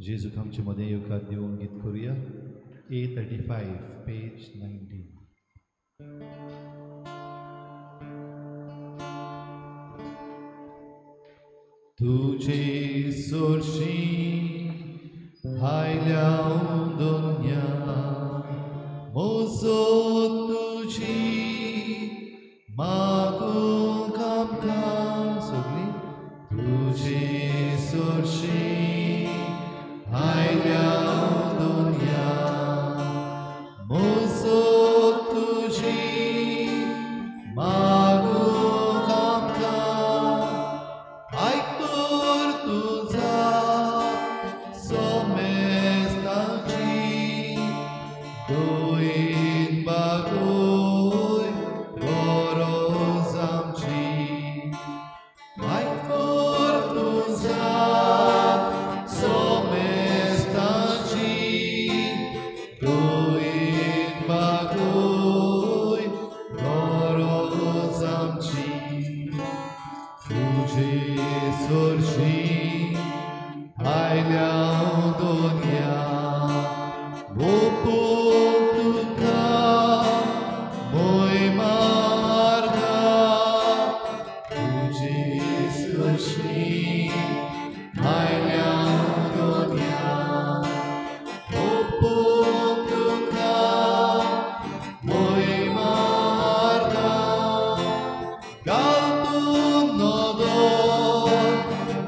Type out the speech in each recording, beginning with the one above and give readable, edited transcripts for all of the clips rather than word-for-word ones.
जेजूक आमचे मदें येवकार दिवन गीत करुया. A35 page 19. तुझे सोरशी आयल्या दुनिया, मोजो तुजी मागूंक आमकां. सगळीं तुझे सोरशी आयल्या दुनिया, मोजो तुजी मागूंक आमकां. आयक तुझा सोमेस्ताची, दोन बागोय गरज आमची. आयक तुझा सोमेस्ताची, दोन बागोय गरज आमची. तुझे सोरशी आयल्या दुनिया, ओपूंक तुका मोय मार्गा. तुझे सोरशी आयल्या दुनिया, ओपूंक तुका मोय मार्गा. घाल तूं नदर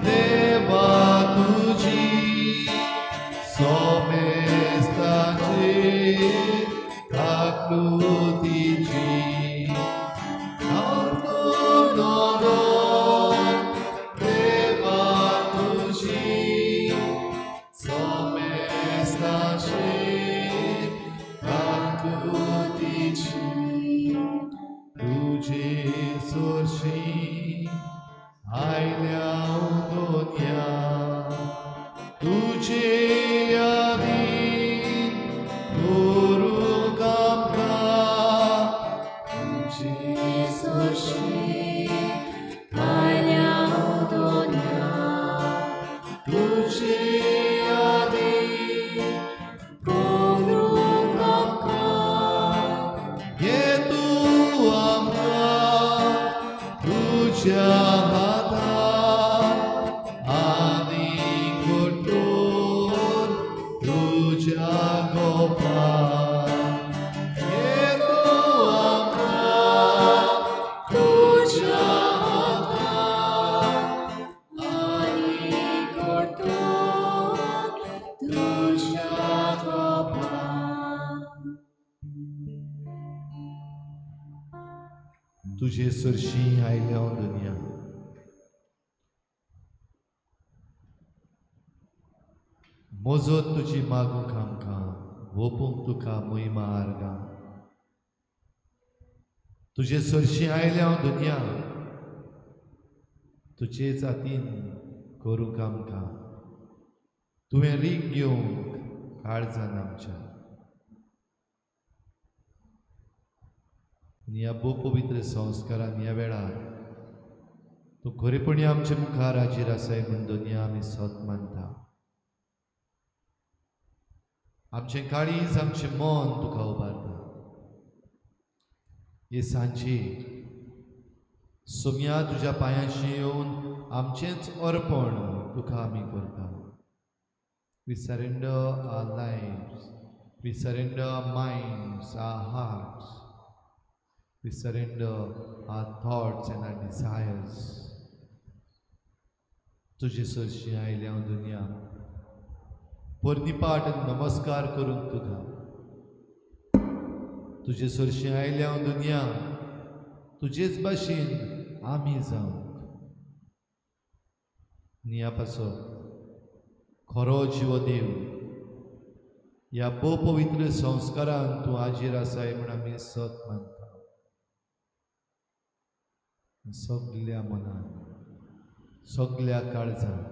देवा तुजी, सोमेस्ताचे आकृतीची. घाल तूं नदर देवा तुजी, सोमेस्ताचे आकृतीची. तुझे सोरशी आयल्या दुनिया, तुझे यादीन करूंक आमकां. तुझे सोरशी आयल्या दुनिया, तुझे यादीन करूंक आमकां. घे तूं आमकां तुज्या हातान, आनी कोटून तुज्या गोपान. घे तूं आमकां तुज्या हातान आनी कोटून तुज्या गोपान. तुजे सरशी आयल्या दुनिया, मोजो तुजी मागूंक आमकां, वोपूंक तुका मोहिमा आर्गां. तुजे सरशी आयल्या दुनिया, तुजे जातीन करूंक आमकां. तुवें रीग घेवंक काळजान आमच्या. आनी ह्या भोव पवित्र संस्कारान ह्या वेळार तूं खरेपणी आमचे मुखार हाजीर आसाय म्हूण दुनिया आमी सत मानता. आमचें काळीज, आमचें मन तुका उबारता. हे सांजे सोम्या तुज्या पांयांशी येवन आमचेंच अर्पण तुका आमी करता. We surrender our lives, we surrender our minds, our hearts, we surrender our thoughts and our desires. तुजे सरशी आयल्या हांव दुनिया, पोरनीपाट आनी नमस्कार करूंक तुका. तुजे सरशी आयल्या हांव दुनिया, तुजेच भाशेन आमी जावंक. आनी ह्या पासत खरो जिवो देव, ह्या भोव पवित्र संस्कारान तूं हाजीर आसाय म्हूण आमी सत मानता. सगल्या मनान, सगल्या काळजान,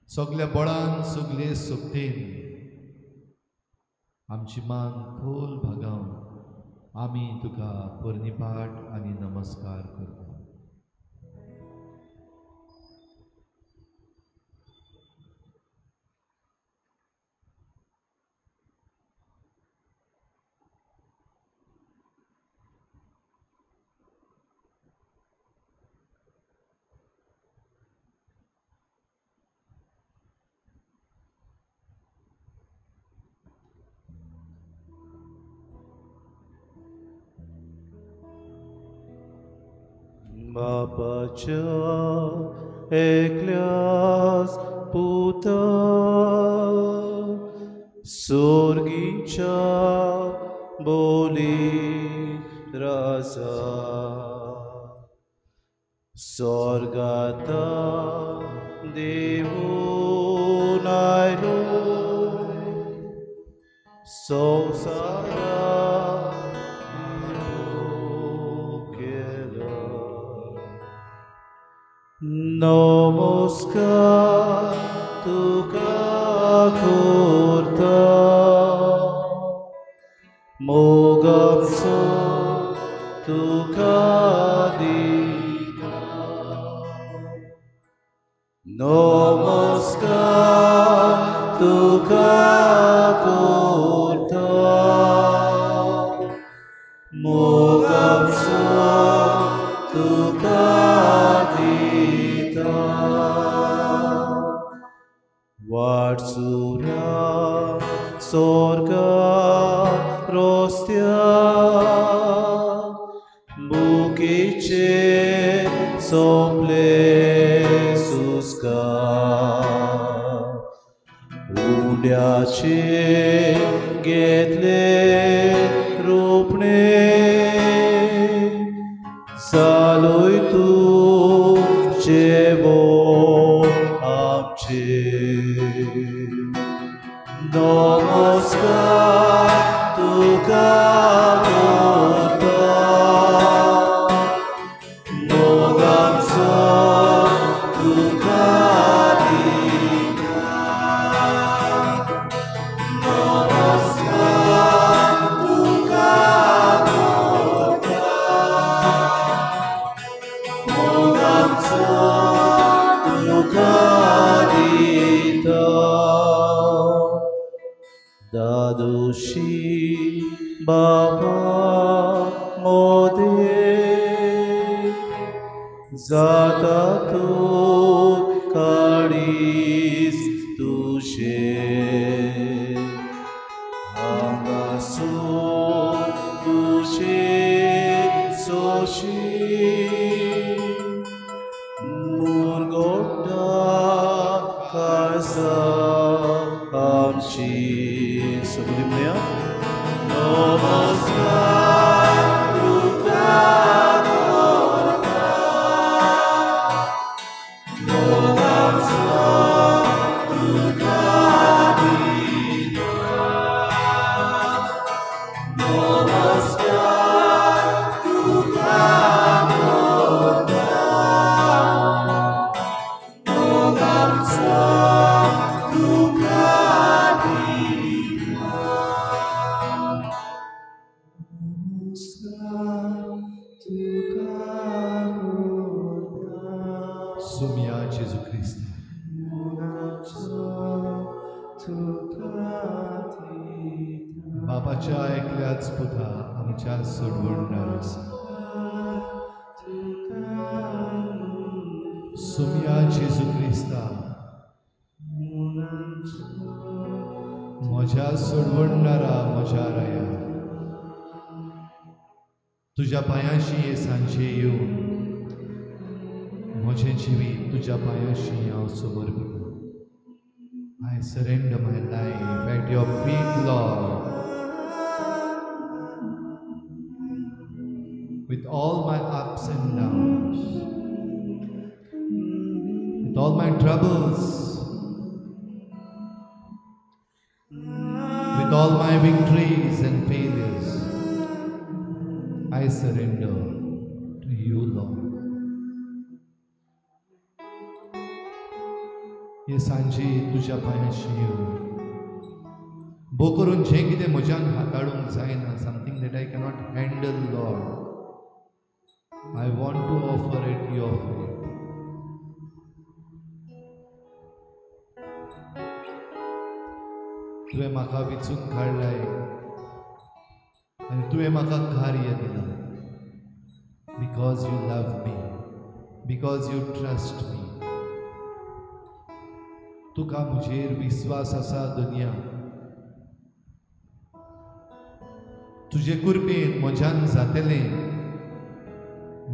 सगल्या बळान, सगले शक्तीन आमची मान खोल भागावन आमी तुका पोरणीपाट आनी नमस्कार करता. बापाच्या एकल्याच पुता सोर्गीच्या बोली राजा स्वर्गाता देवून आयलो संवसारा केलो. नमस्कार तुका करता मोगाचो तुका दिता. नमस्कार तुका करता मोगाचो तुका दिता. वाटसुरा स्वर्गा रस्त्या बुकीचे सोंपले सुस्कार उंड्याचे घेतले रोपणे चालूय तुजे आमचे. नमस्कार तुका करता मोगाचो तुका दिता. नमस्कार तुका करता मोगाचो तुका दिता. दादोशी बाबा मोदे जाता तूं काडीस तुजें हांगासून तुजें सोशी मुरगोटा काळजा आमची. सगळी म्हणया नमस्कार तुका करता मोगाचो तुका दिता. नमस्कार तुका करता मोगाचो तुका दिता. सुम्या जेजू क्रिस्त बापाच्या एकल्याच पुता आमच्या सोडवणदारा सुम्या जेजू क्रिस्ता म्हज्या सोडवणदारा म्हज्या राया तुज्या पांयांशी हे सांजे येवन म्हजें जिवीत तुज्या पांयांशी हांव समर्पितां. I surrender my life at your feet, Lord, with all my ups and downs, with all my troubles, with all my victories and failures. I surrender to you, Lord. हे सांजे तुज्या पांयांशी येवन भो करून जें कितें म्हज्यान हाताळूंक जायना, something that I cannot handle, Lord, I want to offer at your feet. तुवें म्हाका विचून काडलाय आनी तुवें म्हाका कार्य दिलां because you love me, because you trust me. तुका म्हजेर विस्वास आसा दुनिया, तुजे कृपेन म्हज्यान जातलें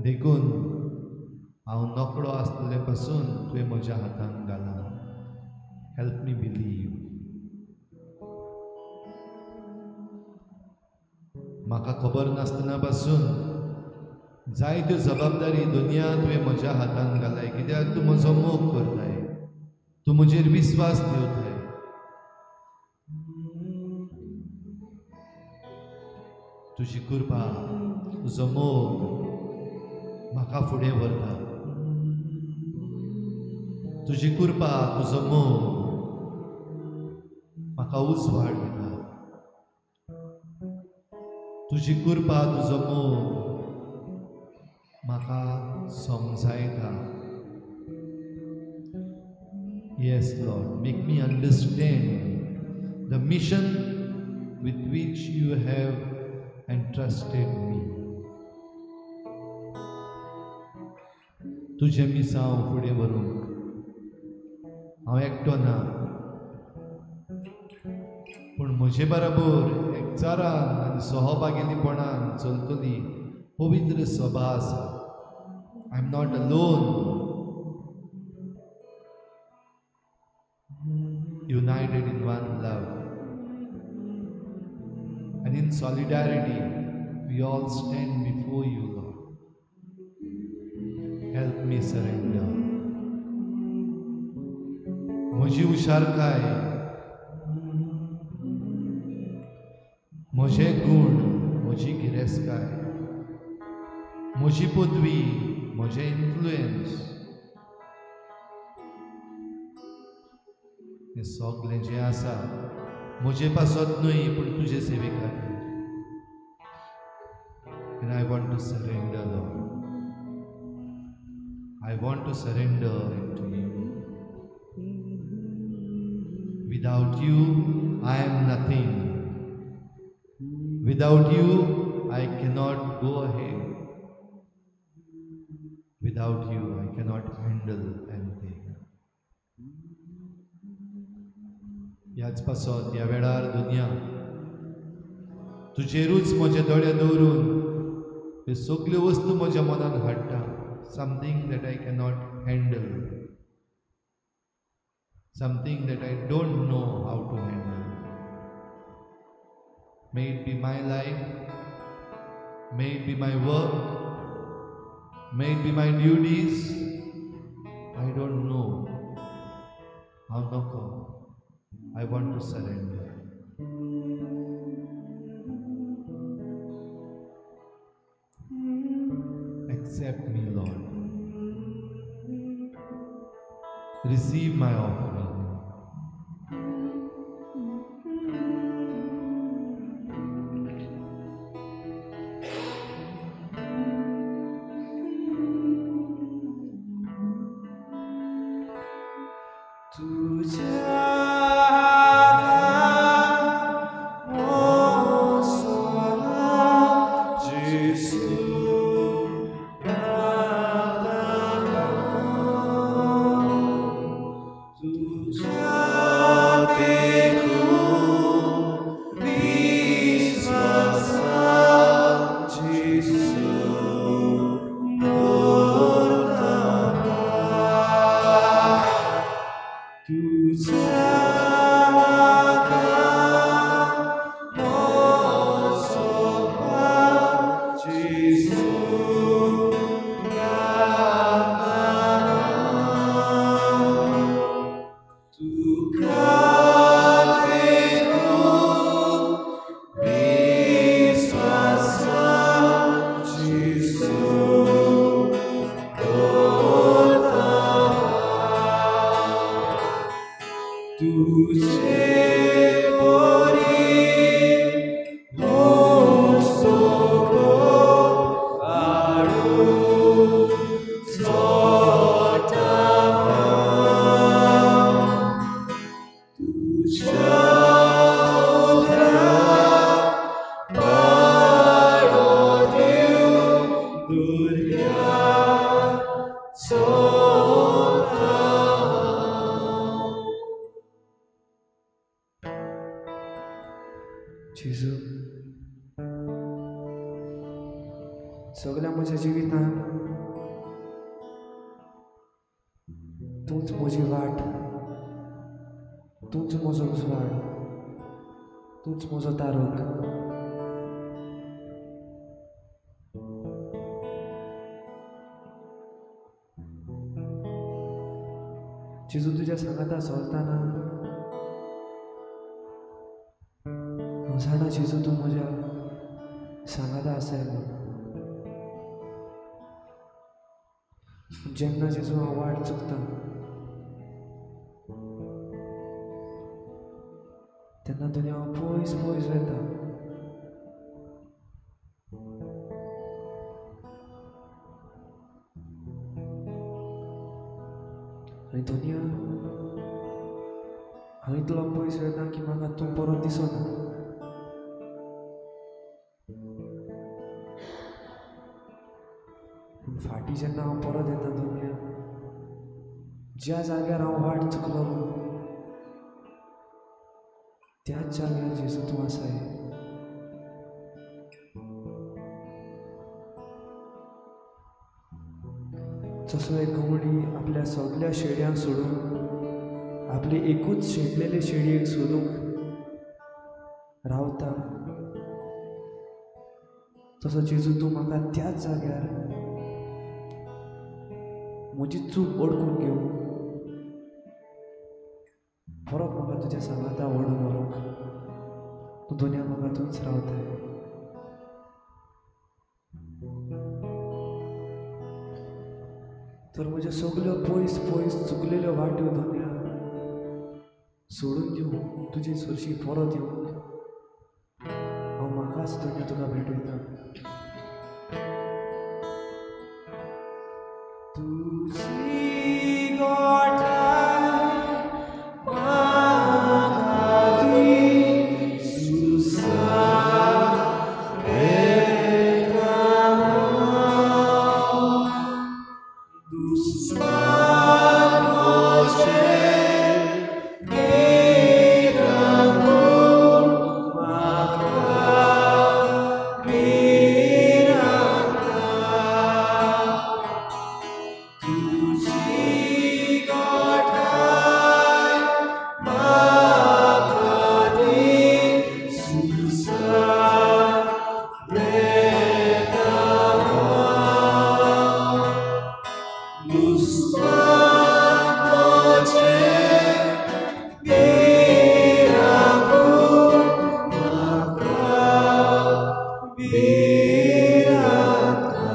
देखून हांव नकळो आसलें पासून तुवें म्हज्या हातान घालां. Help me believe. म्हाका खबर नासतना पासून जायत्यो जबाबदारी दुनिया तुवें म्हज्या हातान घालाय, कित्याक तूं म्हजो मोग करताय, तूं म्हजेर विस्वास दवरताय. तुजी कृपा, तुजो मोग म्हाका फुडें व्हरता. तुजी कृपा, तुजो मोग म्हाका उजवाड दिता. तुजी कृपा, तुजो मोग म्हाका समजायता. Yes, Lord, make me understand the mission with which you have entrusted me. तुजें मिसांव फुडें व्हरूंक हांव एकटो ना, पूण म्हजे बराबर एकचारान आनी सहभागीपणान चलतली पवित्र सभा आसा. I am not alone. United in one love and in solidarity, we all stand before you, Lord. Help me surrender. म्हजी हुशारकाय, म्हजे गूण, म्हजी गिरेस्तकाय, म्हजी पदवी, म्हजें इन्फ्लुएन्स, हें सगळें जें आसा म्हजे पासत न्हय, पूण तुजे सेवे खातीर. And I want to surrender, Lord. I want to surrender unto you. Without you, I am nothing. Without you, I cannot go ahead. Without you, I cannot handle anything. ह्याच पासत ह्या वेळार दुनिया तुजेरूच म्हजे दोळे दवरून ह्यो सगल्यो वस्तू म्हज्या मनान हाडटा. Something that I cannot handle, something that I don't know how to handle. May it be my life, may it be my work, may it be my duties, I don't know. हांव नको. I want to surrender. Accept me, Lord. Receive my offering. जेजू, सगळ्या म्हज्या जिवितांत तूंच म्हजी वाट, तूंच म्हजो उजवाड, तूंच म्हजो तारोक. जेजू तुज्या सांगाता चलतना हांव जाणा जेजू तूं म्हज्या सांगाता आसाय म्हूण. जेन्ना जेजू हांव वाट चुकता तेन्ना दुनिया हांव पयस पयस वता. आनी दुनिया हांव इतलो पयस वता की म्हाका तूं परत दिसना. पूण फाटीं जेन्ना हांव परत येता दुनिया, ज्या जाग्यार हांव वाट चुकलो त्याच जाग्यार जेजू तूं आसाय. जसो एक गवळी आपल्या सगल्या शेड्यांक सोडून आपले एकूच शेणलेले शेडयेक सोदूंक रावता, तसो जेजू तूं म्हाका त्याच जाग्यार म्हजी चूक ओडकून घेवन परत म्हाका तुज्या सांगाता ओडून व्हरूंक तूं दुनिया म्हाका थंयच रावताय. तर म्हज्यो सगल्यो पयस पयस चुकलेल्यो वाट्यो दुनिया सोडून दिवं, तुजे सरशी परत येवंक हांव म्हाकाच दुनिया तुका भेटयता. तुजी गोठाय म्हाका दी सुसा वेता हांव, दुस्मान म्हजें भिरांकूळ म्हाका भिरांत ना. तुजी गोठाय म्हाका दी सुसा वेता हांव, दुस्मान म्हजें भिरांकूळ म्हाका भिरांत ना.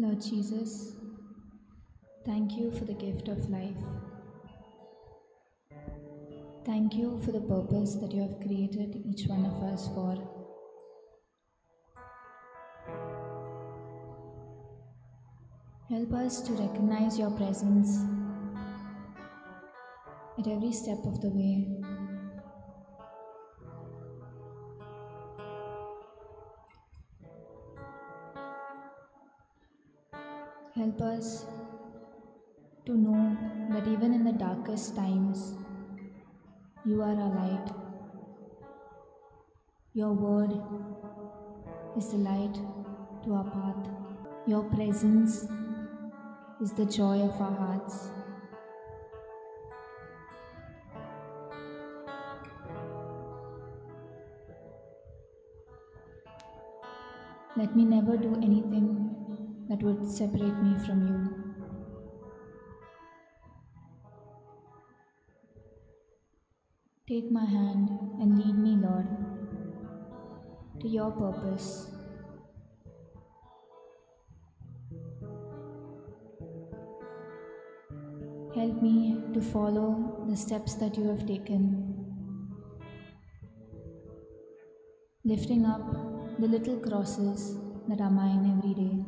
Lord Jesus, thank you for the gift of life. Thank you for the purpose that you have created each one of us for. Help us to recognize your presence at every step of the way. Help us to know that even in the darkest times, you are our light. Your word is the light to our path. Your presence is the joy of our hearts. Let me never do anything that would separate me from you. Take my hand and lead me, Lord, to your purpose. Help me to follow the steps that you have taken, lifting up the little crosses that are mine every day.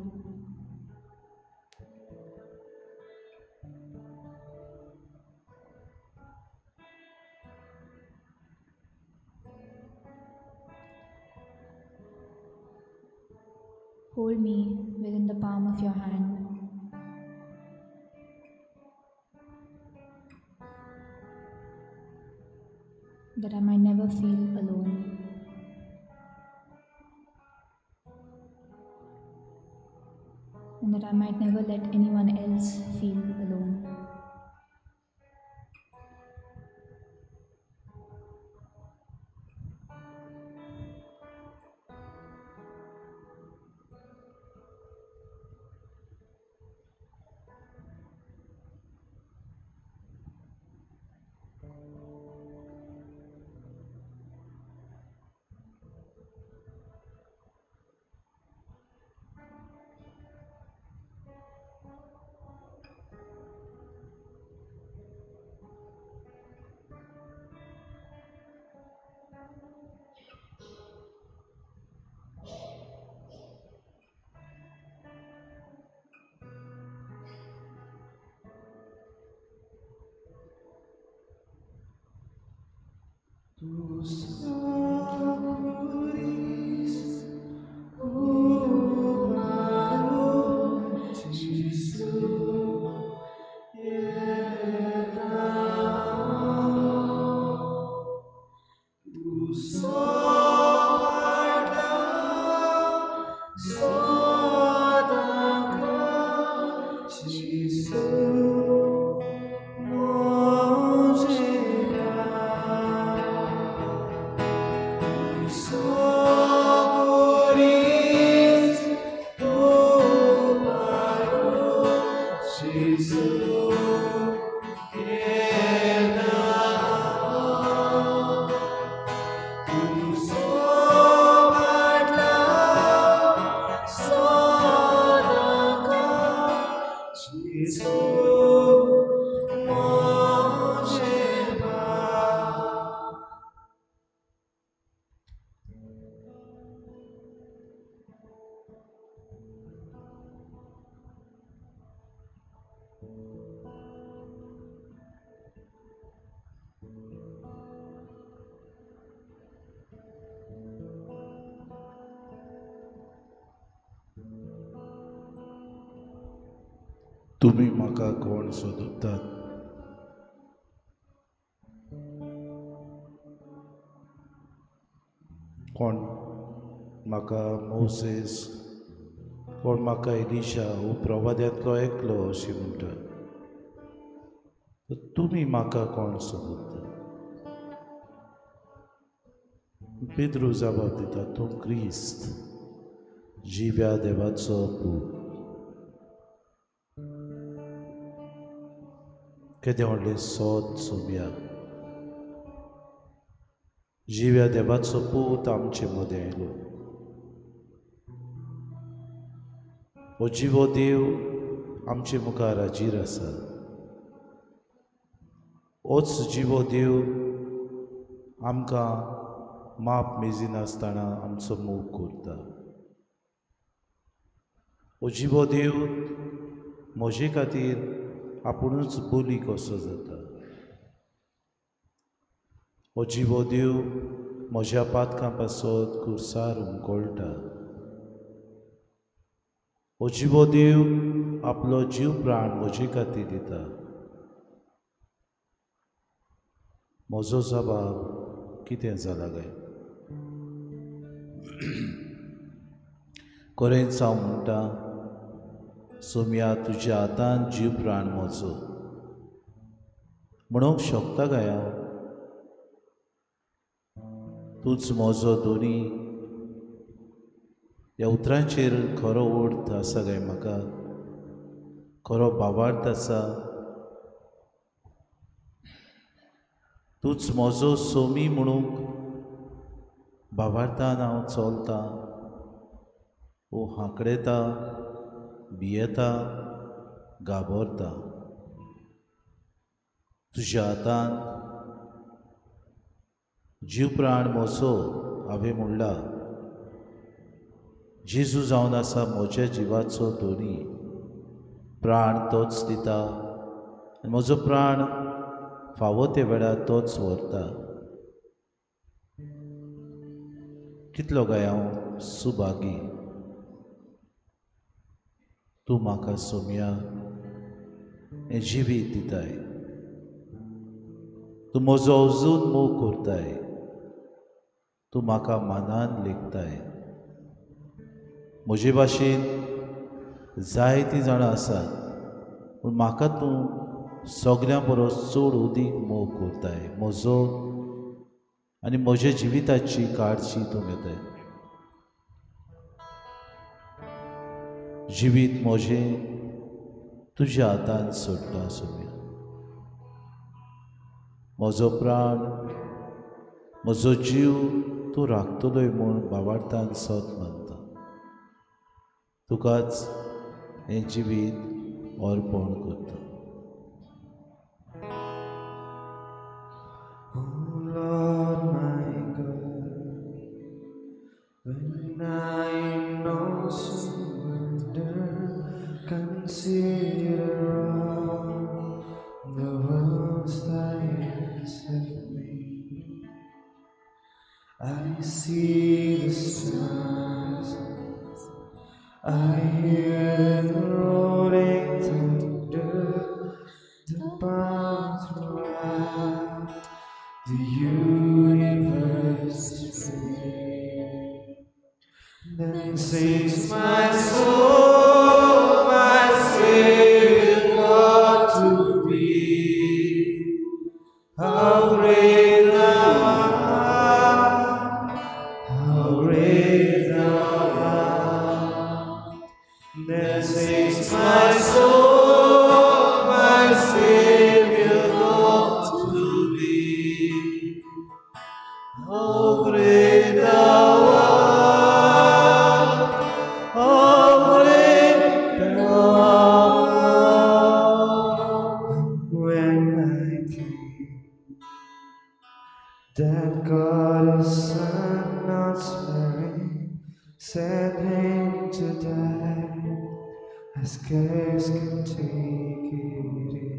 Hold me within the palm of your hand. That I might never feel alone. And that I might never let anyone else feel alone. Tu sacuris umaro Jesu eta tu soparta sodaka Jesu तुमी म्हाका कोण सोदतात? कोण म्हाका Moses, कोण म्हाका Elisha हो प्रवाद्यांतलो एकलो अशें म्हणटात. तुमी म्हाका कोण सोदतात? पेद्रू जबाब दिता, तूं क्रिस्त, जिव्या देवाचो पूत. केदें व्हडलें सोद सोमया, जिव्या देवाचो पूत आमचे मदें आयलो. हो जिवो देव आमचे मुखार हाजीर आसा. होच जिवो देव आमकां माप मेजिनासतना आमचो मोग करता. हो जिवो देव म्हजे खातीर आपुणूच बोली कसो जाता. हो जिवो देव म्हज्या पातकां पासत कुर्सार हुमकळटा. हो जिवो देव आपलो जीव प्राण म्हजे खातीर दिता. म्हजो जबाब कितें जाला काय? खरेंच हांव म्हणटा, सोमया तुज्या हातान जीव प्राण म्हजो म्हणूंक शकता काय हांव? तूंच म्हजो दोनी ह्या उतरांचेर खरो अर्थ आसा काय म्हाका? खरो भावार्थ आसा? तूंच म्हजो सोमी म्हणूंक भावार्थान हांव चलतां, ओ हांकडेता, भियेता, घाबरता. तुज्या हातांत जीव प्राण म्हजो हांवें म्हणला, जेजू जावन आसा म्हज्या जिवाचो धनी, प्राण तोच दिता आनी म्हजो प्राण फावो ते वेळार तोच व्हरता। कितलो काय हांव सुभागी, तूं म्हाका सोम्या हें जिवीत दिताय, तूं म्हजो अजून मोग करताय, तूं म्हाका मानान लेखताय। म्हजे भाशेन जायतीं जाणां आसात पूण म्हाका तूं सगल्यां परस चड उदीक मोग करताय, म्हजो आनी म्हज्या जिविताची काळजी तूं घेताय। जिवीत म्हजें तुज्या हातान सोडटा सोम्या, म्हजो प्राण म्हजो जीव तूं राखतलोय म्हूण भावार्थान सत मानता। तुकाच हें जिवीत अर्पण करता। Lord my God, when I in awesome wonder consider all the worlds thy hands have made, I see the stars, I hear the rolling thunder, the power throughout the universe display. Then sings my soul, my Savior God to thee. How great thou art, how great thou art. Then sings my soul, my Savior God to thee. How great thou art, how great thou art. When I think that God His Son, not sparing, sent Him to die, I scarce can take it in,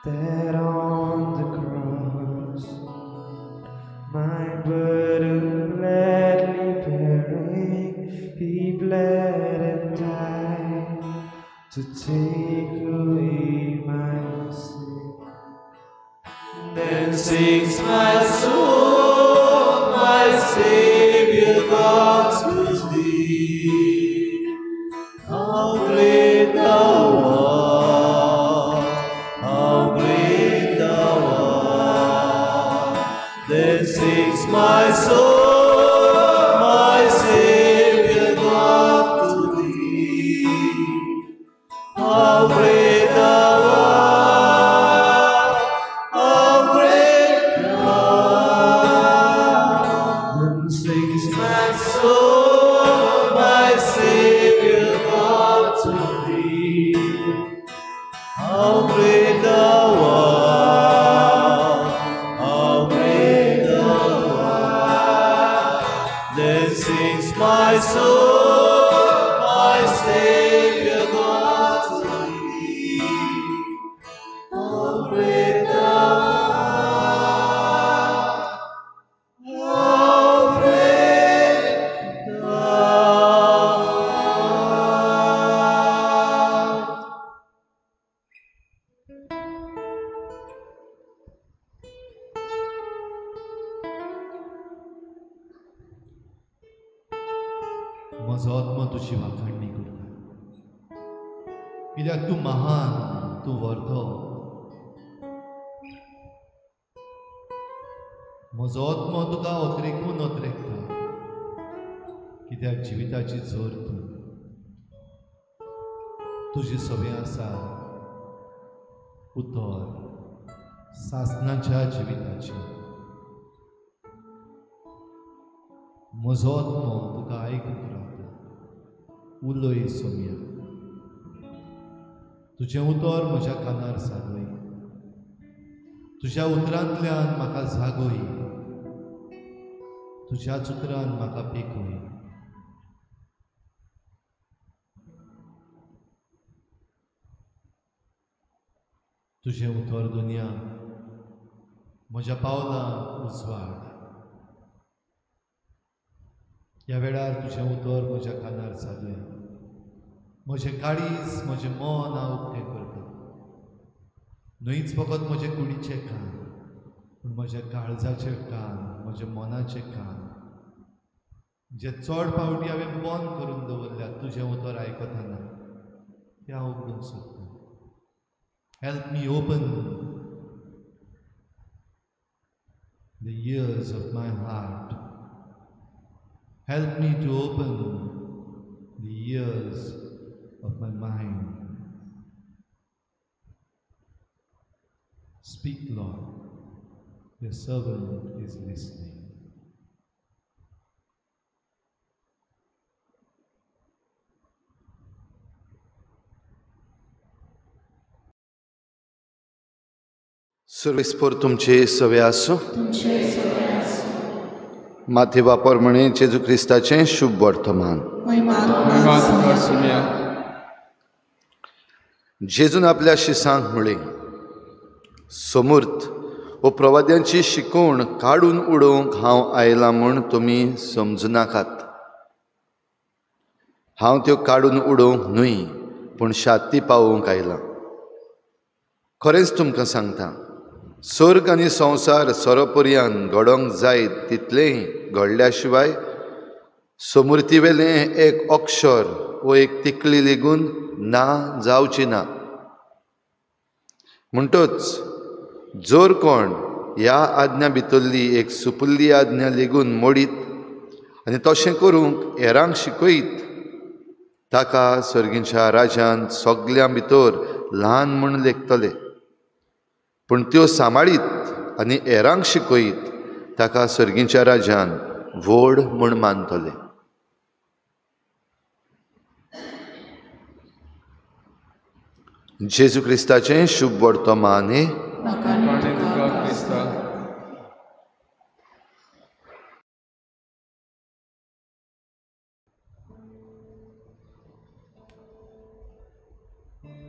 that on the cross my burden gladly bearing, He bled and died to take away my sin. Then sings my soul, my Savior God to thee. How great thou art, how great thou art. Then sings my soul, my Savior God to thee. How great thou art, how great thou art. Then sings my soul, my Savior God to thee. How great thou art, how great thou art. Then sings my soul, my Savior God to thee. How great thou art, how great thou art. म्हजो आत्मो तुजी वाखाणणी करता, कित्याक तूं महान, तूं व्हरतो। म्हजो आत्मो तुका अत्रेकून अत्रेकता, कित्याक जिविताची जोर तूं, तुजी सवय आसा उतर सासनाच्या जिविताची। म्हजो आत्मो तुका आयकूंक रावता, उलय सोम्या, तुजें उतर म्हज्या कानार सादय। तुज्या उतरांतल्यान म्हाका जागोय, तुज्याच उतरान म्हाका पेकोय. तुजें उतर दुनिया म्हज्या पावलां उजवाड. ह्या वेळार तुजें उतर म्हज्या कानार जालें, म्हजें काळीज म्हजें मन हांव उक्तें करता. न्हयच फकत म्हजे कुडीचे कान, पूण म्हज्या काळजाचे कान, म्हज्या मनाचे कान जे चड पावटी हांवें बंद करून दवरल्यात तुजें उतर आयकतना, तें हांव उगडूंक सोदतां. Help me open the ears of my heart. Help me to open the ears of my mind. Speak, Lord, your servant is listening. सर्वेस्पोर तुमचे सवे आसूं. माथे वापर म्हणे जेजू क्रिस्ताचें शुभ वर्तमान. जेजून आपल्या शिसांक म्हळें, समूर्त वो प्रवाद्यांची शिकवण काडून उडोवंक हांव आयलां म्हूण तुमी समजुनाकात. हांव त्यो काडून उडोवंक न्हय, पूण शांती पावोवंक आयलां. खरेंच तुमकां सांगता, स्वर्ग आनी संवसार सोरोपर्यान घडोवंक जाय तितलेंय घडल्या शिवाय समूर्तीवेलें एक अक्षर वो एक तिकली लेगून ना जावची ना. म्हणटच जर कोण ह्या आज्ञा भितरली एक सुपुल्ली आज्ञा लेगून मोडीत आनी तशें करूंक हेरांक शिकयत, ताका सर्गीच्या राज्यांत सगल्यां भितर ल्हान म्हूण लेखतले. पूण त्यो सांबाळीत आनी हेरांक शिकयत ताका सर्गीच्या राज्यान व्हड म्हूण मानतले. जेजू क्रिस्ताचें शुभ वर्तमान.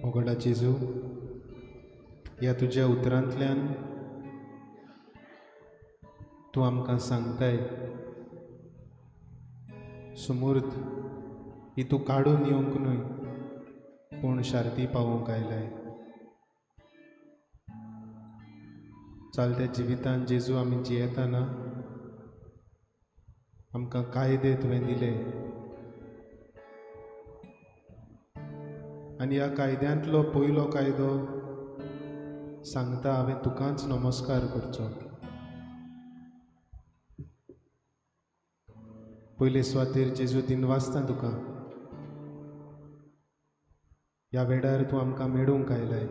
मोगडा जेजू, ह्या तुज्या उतरांतल्यान तूं आमकां सांगताय, सुमूर्त ही तूं काडून येवंक न्हय, पूण शार्ती पावोवंक आयलाय. चलत्या जिवितान जेजू आमी जियेतना आमकां कायदे तुवें दिले आनी ह्या कायद्यांतलो पयलो कायदो सांगता, हांवें तुकाच नमस्कार करचो. पयले सुवातेर जेजू दिनवासता तुका, ह्या वेळार तूं आमकां मेळूंक आयलाय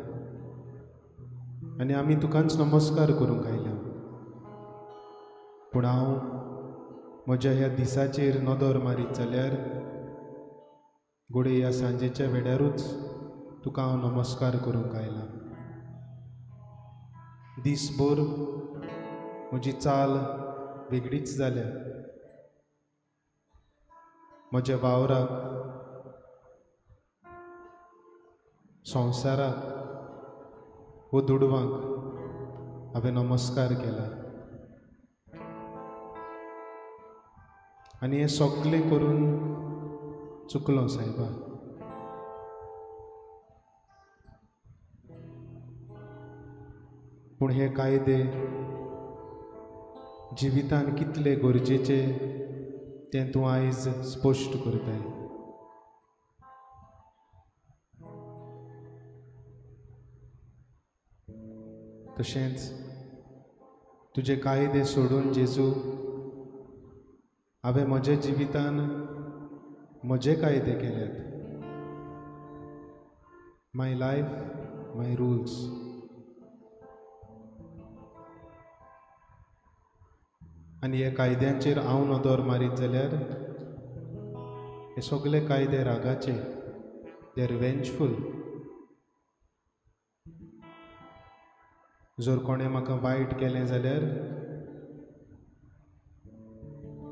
आनी आमी तुकाच नमस्कार करूंक आयल्या. पूण हांव म्हज्या ह्या दिसाचेर नदर मारीत जाल्यार घडये ह्या सांजेच्या वेळारूच तुका हांव नमस्कार करूंक आयला. दीसभर म्हजी चाल वेगळीच जाल्या, म्हज्या वावराक, संवसाराक वो दुडवांक हांवें नमस्कार केला आनी हें सगळें करून चुकलो सायबा. पूण हे कायदे जिवितान कितले गरजेचे तें तूं आयज स्पश्ट करताय. तशेंच तुजे कायदे सोडून जेजू हांवें म्हज्या जिवितान म्हजे कायदे केल्यात. My life my rules. आनी ह्या कायद्यांचेर हांव नदर मारीत जाल्यार हे सगळे कायदे रागाचे, दे आर वेंजफूल. जर कोणें म्हाका वायट केलें जाल्यार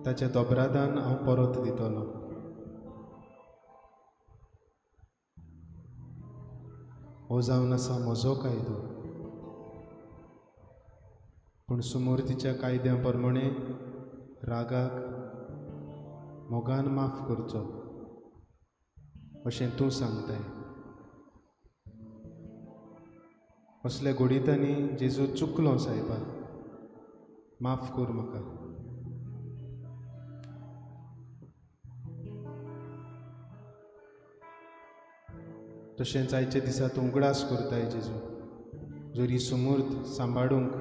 ताच्या दोबरादान हांव परत दितलो. हो जावन आसा म्हजो कायदो. पूण सुमूर्तीच्या कायद्या प्रमाणे रागाक मोगान माफ करचो अशें तूं सांगताय. असल्या घोडितांनी जेजू चुकलो सायबा, माफ कर म्हाका. तशेंच आयच्या दिसा तूं उगडास करताय जेजू, जर ही सुमूर्त सांबाळूंक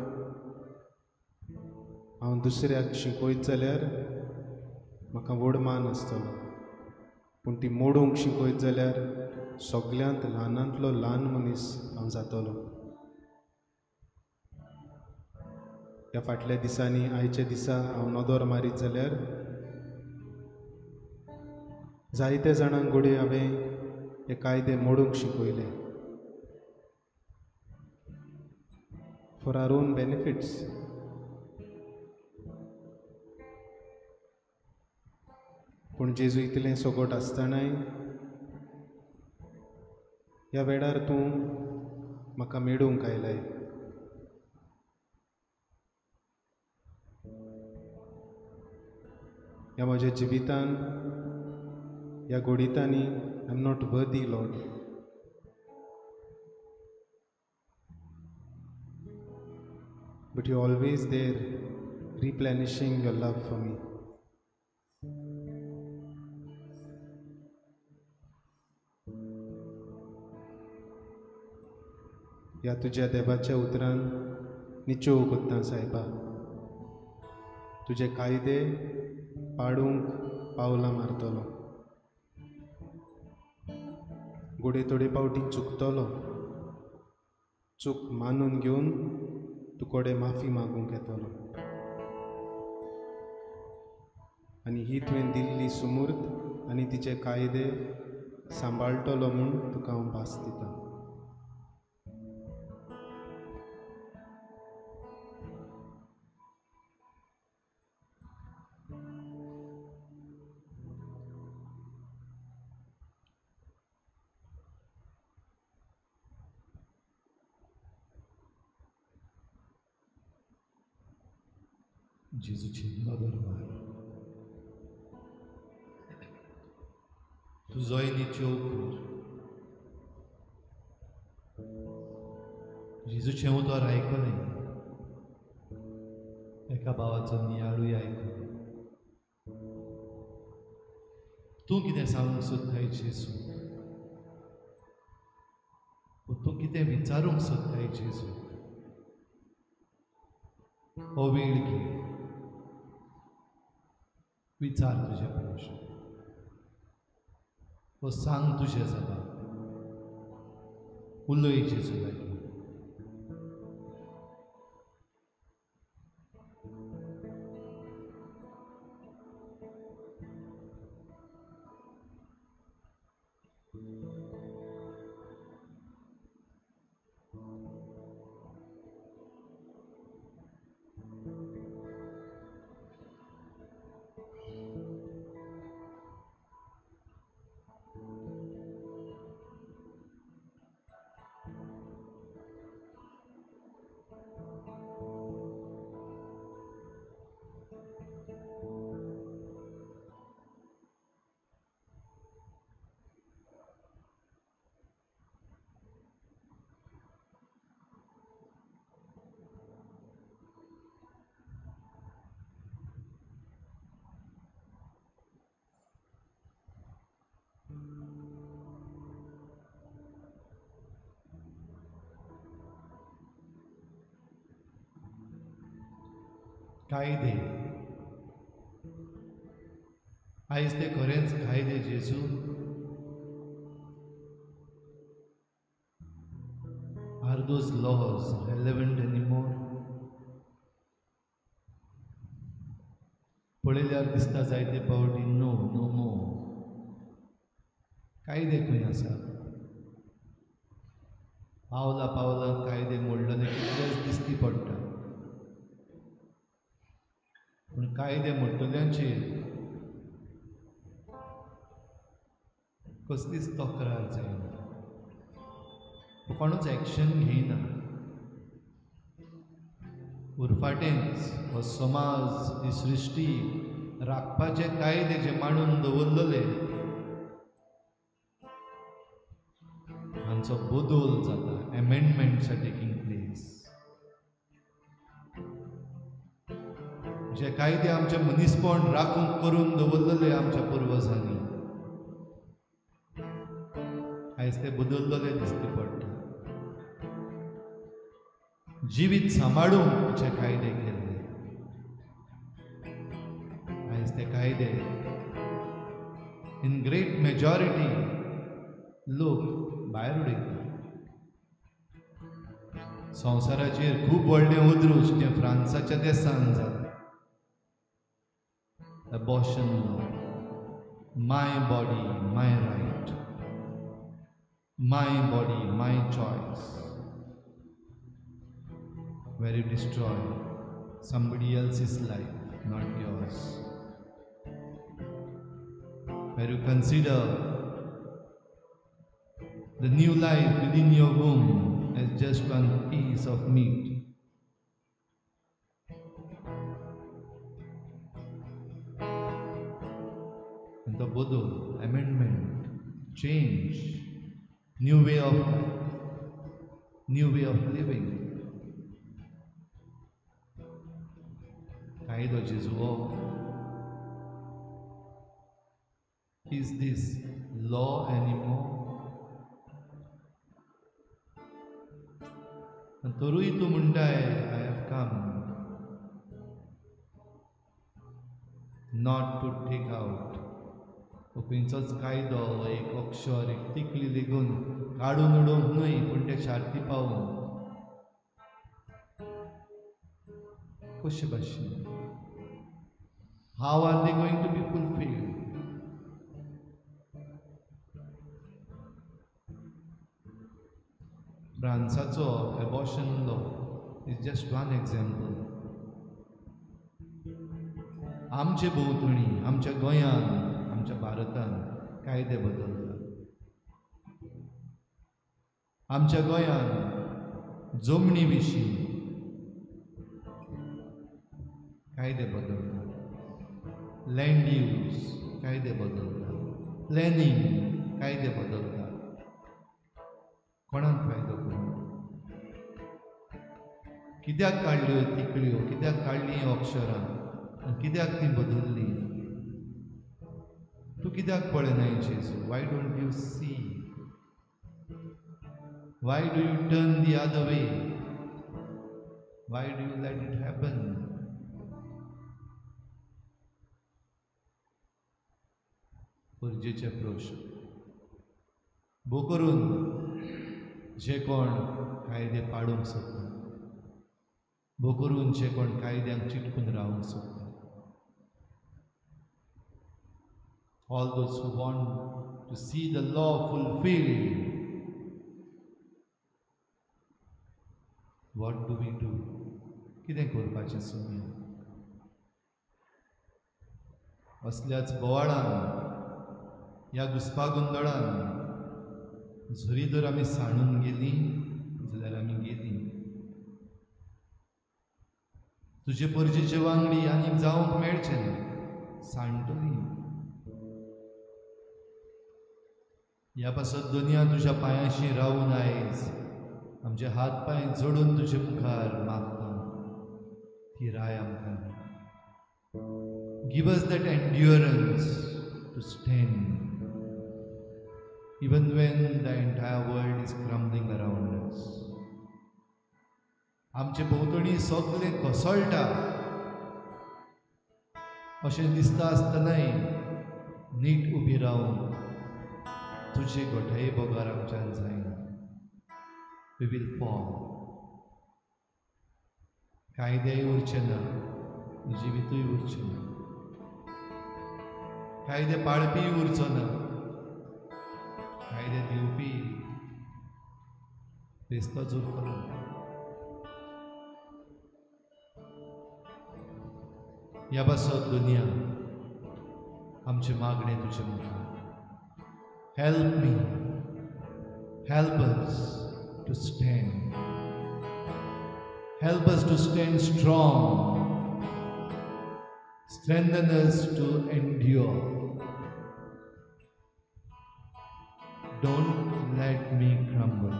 हांव दुसऱ्याक शिकयत जाल्यार म्हाका व्हड मान आसतलो, पूण ती मोडूंक शिकयत जाल्यार सगल्यांत ल्हानांतलो ल्हान मनीस हांव जातलो. ह्या फाटल्या दिसांनी आयच्या दिसा हांव नदर मारीत जाल्यार जायते जाणांक घडये हांवें हे कायदे मोडूंक शिकयले फॉर our own benefits. पूण जेजू इतलें सगट आसतनाय ह्या वेळार तूं म्हाका मेळूंक आयलाय. ह्या म्हज्या जिवितान ह्या घोडितांनी I am not worthy Lord. But you always there replenishing your love for me. ह्या तुज्या देवाच्या उतरान निचोव कोत्ता सायबा, तुजे कायदे पाडूंक पावलां मारतलो, घोडये थोडे पावटी चुकतलो, चूक मानून घेवन तुकोडे माफी मागूंक येतलो. आनी ही तुवें दिल्ली सुमूर्त आनी तिचे कायदे सांबाळटलो म्हूण तुका हांव भास दितां. जेजूची नदर मार, तुजोय निचोव कर. जेजूचें उतर आयकलें, एका भावाचो नियाळूय आयकलो. तूं कितें सांगूंक सोदताय जेजू, तूं कितें विचारूंक सोदताय जेजू, हो वेळ घे, विचार तुजे प्रश्न, हो सांग तुजे जबाब, उलय जेजू लागीं. कायदे आयज ते खरेंच कायदे जेजू, are those laws relevant anymore? पळयल्यार दिसता जायते पावटी नो नो मोर. कायदे खंय आसा? पावला पावला कायदे मोडलेले कितलेच दिसती पडटा, पूण कायदे मोडटल्यांचेर कसलीच तक्रार जायना, कोणूच एक्शन घेयना. उरफाटेंच हो समाज, ही सृश्टी राखपाचे कायदे जे मांडून दवरलेले हांचो बदल जाता. Amendments are taking place. जे कायदे आमचे मनीसपण राखूंक करून दवरलेले आमच्या पुर्वजांनी, आयज ते बदललेले दिसती पडटा. जिवीत सांबाळूंक जे कायदे केल्ले, आयज ते कायदे इन ग्रेट मेजॉरिटी लोक भायर उडयता. संवसाराचेर खूब व्हडलें अदृश्ट जें फ्रांसाच्या देसान जालें, abortion law, my body my right, my body my choice, where you destroy somebody else's life, not yours, where you consider the new life within your womb as just one piece of meat. And the bodol, amendment, change, new way of life, new way of living. कायदो जेजू, is this law anymore? तरूय तूं म्हणटाय, I have come not to take out. खंयचोच कायदो, एक अक्षर, एक तिकली लेगून काडून उडोवंक न्हय, पूण ते शार्ती पावोवंक. कशे भाशेन? How are they going to be fulfilled? फ्रांसाचो abortion law is just one example. आमचे भोंवतणी, आमच्या गोंयांत, आमच्या भारतांत कायदे बदलतात. आमच्या गोंयांत जमनी विशीं कायदे बदलतात, लँड यूज कायदे बदलतात, प्लॅनिंग कायदे बदलतात. कोणाक फायदो करून? कित्याक काडल्यो तिकल्यो, कित्याक काडलीं अक्षरां आनी कित्याक तीं बदल्लीं? तूं कित्याक पळयनाय जेजू? Why don't you see? Why do you turn the other way? Why do you let it happen? गरजेचे प्रश्न. भो करून जे कोण कायदे पाडूंक सोदता, भो करून जे कोण कायद्यांक चिटकून रावंक सोदता, all those who want to see the law fulfilled, what do we do? कितें करपाचें सुमी? असल्याच बोवाळान, ह्या घुस्पा गोंदळान जरी तर आमी सांडून गेलीं जाल्यार आमी गेलीं. तुजे परजेचे वांगडी आनीक जावंक मेळचें ना, सांडटली. ह्या पासत दुनिया तुज्या पांयांशी रावून आयज आमचे हात पांय जोडून तुजे मुखार मागता, थिराय आमकां. Give us that endurance to stand even when the entire world is crumbling around us. आमचे भोंवतणी सगळें कोसळटा अशें दिसता आसतनाय नीट उबी रावून तुजे गोठये बगर आमच्यान जायना. We will fall. कायदेय उरचे ना, जिवितूय उरचें ना, कायदे पाळपीय उरचो ना, कायदे दिवपी क्रिस्ताच उरतलो. ह्या पासत दुनिया आमचें मागणें तुजे मुखार. Help me, help us to stand, help us to stand strong, strengthen us to endure. Don't let me crumble.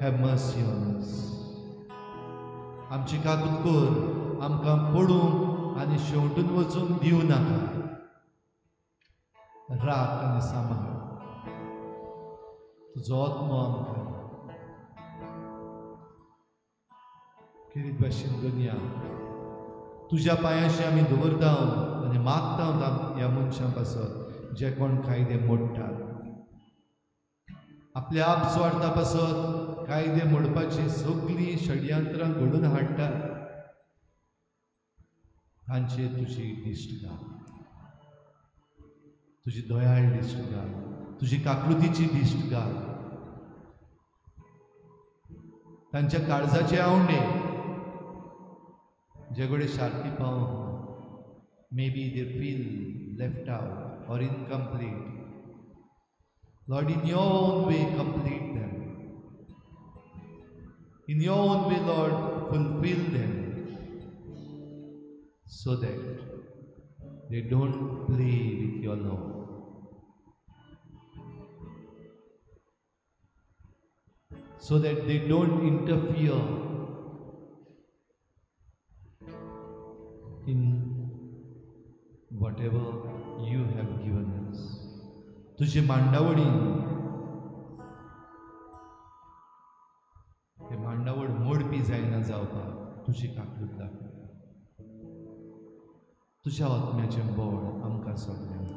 Have mercy on us. आमची काकूत कर, आमकां पडूंक आनी शेंवटून वचूंक दिवं नाका. राख आनी सांबाळ. तुजो आत्मो आमकां खेरीत भाशेन दुनिया तुज्या पांयाशी आमी दवरता आनी मागता ह्या मनशां पासत जे कोण कायदे मोडटात, आपल्या आप स्वार्था पासत कायदे मोडपाची सगळीं षडयंत्रां घडून हाडटात, तांचेर तुजी दिश्ट घाल, तुजी दयाळ दिश्ट घाल, तुजी काकृतीची दिश्ट घाल. तांच्या काळजाचे आवंडे जे कडेन सारकी पावूंक, maybe they feel left out or incomplete. Lord, in your own way, complete them. In your own way, Lord, fulfill them so that they don't play with your law. So that they don't interfere in whatever you have given us. तुझे मांडावळीन ते मांडावळ मोडपी जायना जावपाक तुजी काकूत दाखय. तुज्या आत्म्याचें बळ आमकां सगळ्यांक.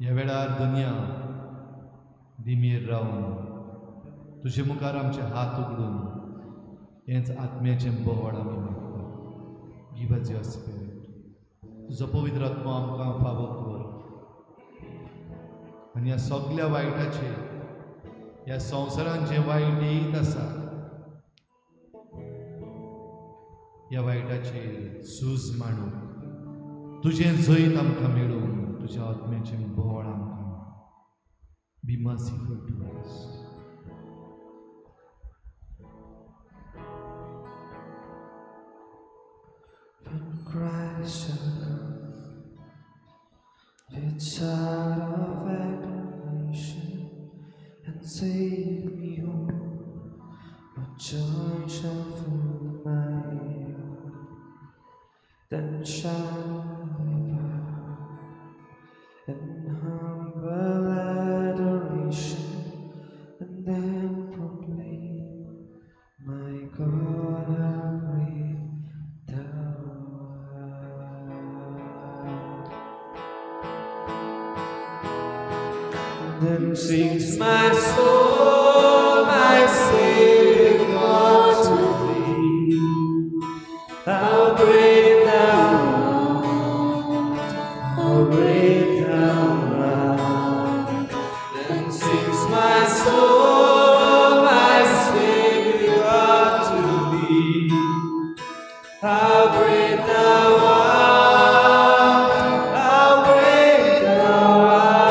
ह्या वेळार दुनिया दिमेर रावन तुजे मुखार आमचे हात उगडून हेंच आत्म्याचें बळ आमी मागतात. Give us your spirit. तुजो पवित्र आत्मो आमकां फावो कर आनी ह्या सगल्या वायटाचेर, ह्या संवसारान जें वायट येयत आसा ह्या वायटाचेर झूज मांडून तुजें जैत आमकां मेळून तुज्या आत्म्याचें बळ आमकां. Be merciful to us. When Christ shall come with shout of acclamation and take me home, what joy shall fill my heart? Then shall I bow in humble adoration and then proclaim, my God, how great thou art. Then sings my soul, my Savior God, to thee. How great thou art, how great thou art. Then sings my soul, my Savior God, to thee. How great thou art, how great thou art.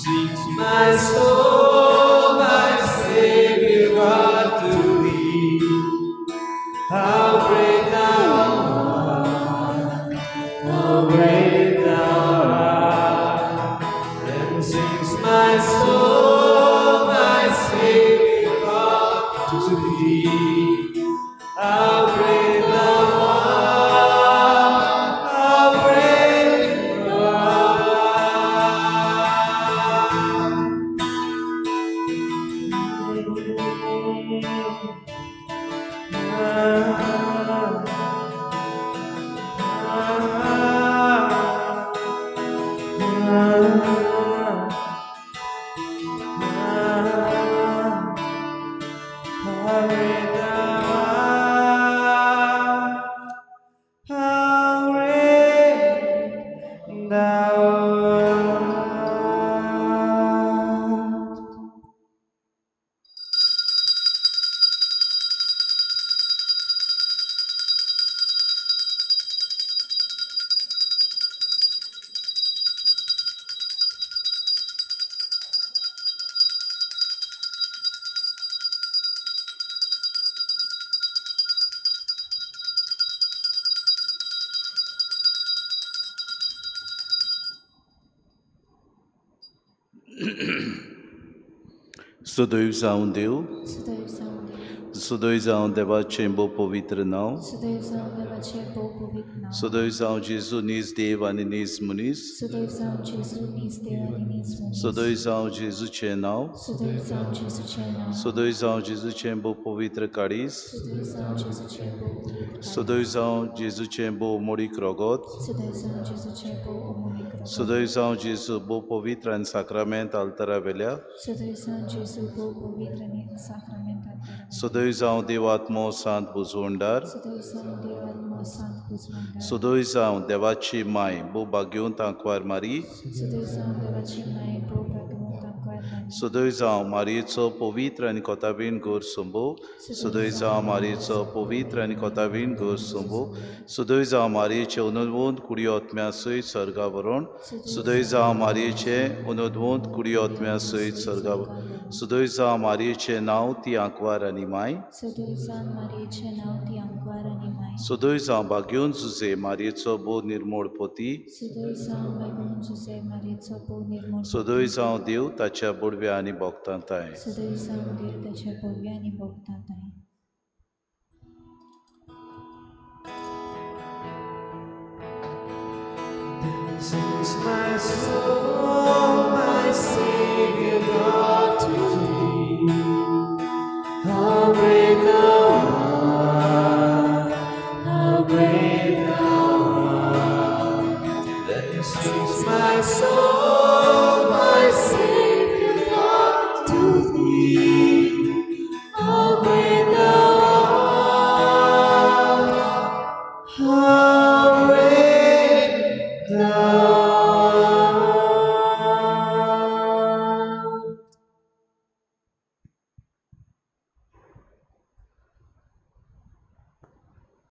Sings my soul, my Savior God, to thee. How great thou art, how great thou art. Then sings my soul, my Savior God, to thee. How great thou art, how great thou art. How great thou art. सदैव जावं देव, सदैव जावं देव, सदैव जावं देवाचें भोव पवित्र नांव, सदैव जावं देवाचें भोव पवित्र नांव, सदैव जावं जेजू नीज देव आनी नीज मनीस, सदैव जावं जेजू नीज देव आनी नीज मनीस, सदैव जावं जेजूचें नांव, सदैव जावं जेजूचें नांव, सदैव जावं जेजूचें भोव पवित्र काळीज, सदैव जावं जेजूचें भोव पवित्र काळीज, सदैव जावं जेजूचें भोव मोडीक रगत, सदैव जावं जेजूचें भोव अमोलीक रगत, सदैव जावं जेजू भोव पवित्र आनी साक्रामेंत आल्तारा वेल्या, सदैव जावं जेजू भोव पवित्र आनी साक्रामेंत आल्तारा, सदैव जावं देव आत्मो सांत बुजवंडार, सदैव जावं देव आत्मो सांत बुजवंडार, सदैव जावं देवाची माय भोव भाग्यवंत आंकवार मारी, सदैव जावं देवाची माय भोव भाग्यवंत आंकवार मारी, सदैव जावं मारयेचो पवित्र आनी कोताबीन गोर संभोव, सदैव जावं मारयेचो पवित्र आनी कोताबीन गोर संभोव, सदैव जावं मारयेचे उनोदवंत कुडी आत्म्या सयत सर्गा वरण, सदैव जावं मारयेचे उनोदवंत कुडी आत्म्या सयत सर्गा, सदैव जावं मारयेचें नांव ती आंकवार आनी माय, सदैव जावं मारयेचें नांव ती आंकवार आनी माय, सदैव जावं भाग्यवंत जुजे मारयेचो भोव निर्मोळ पोती, सदैव जावं भाग्यवंत जुजे मारयेचो भोव निर्मोळ, सदैव जावं देव ताच्या बोडव्या आनी भोगतांताय, सदैव जावं देव ताच्या बोडव्या आनी भोगतांताय. Then sings my soul,